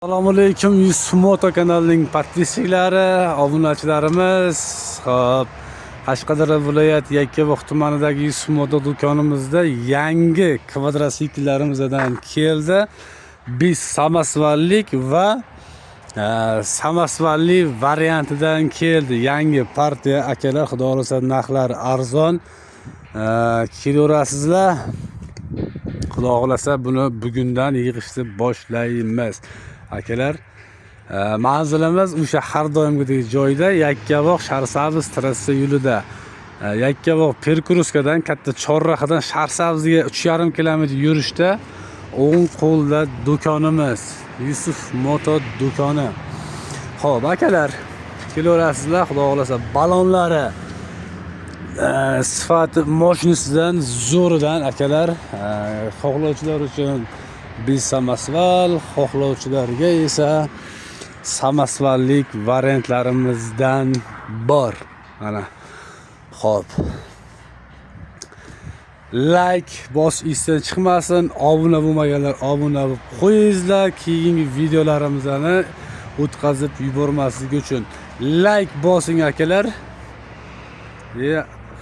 Assalomu alaykum, Yusuf Moto kanalining подписчик lari, obunachilarimiz. Xo'p, Qashqadaryo viloyati Yakkabog' tumanidagi Yusuf Moto do'konimizda yangi kvadrotsikllerimizdan keldi. Biz samosvallik va samosvalli variantidan keldi. Yangi partiya akalar, xudo xohlasa narxlar arzon. Kelaverasizlar. Xudo xohlasa buni bugundan yig'ishni boshlaymiz. Akalar, manzilimiz o'sha har doimgidek joyda, Yakkabog' Sharsabz trassa yo'lida. Yakkabog' перекрёстка dan, katta chorrahadan Sharsabzga 3,5 kilometr yurishda o'ng qo'lda do'konimiz. Yusuf Moto do'koni. Xo'p, akalar, kelaverasizlar, xudo xohlasa balonlari sifati moshinasidan zo'ridan akalar, xohlovchilar uchun biz samosval, xohlovchilarga esa samosvallik variantlarimizdan bor. Mana. Xo'p. Like bosish esdan chiqmasin, obuna bo'lmaganlar obuna bo'lib qo'yingizlar, keyingi videolarimizni o'tkazib yubormaslik uchun like bosing akalar.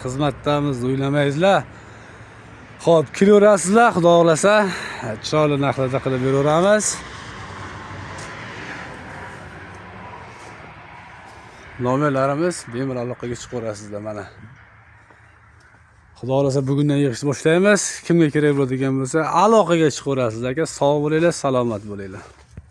Xizmatdamiz, o'ylamaysizlar. Xo'p, kelaverasizlar, xudo xohlasa chiroyli narxlarda qilib beraveramiz. Nomerlarimiz, bemalol aloqaga chiqaverasizlar mana. Xudo xohlasa bugundan yig'ishni boshlaymiz. Kimga kerak bo'ladigan bo'lsa, aloqaga chiqaverasiz aka. Sog' bo'linglar, salomat bo'linglar.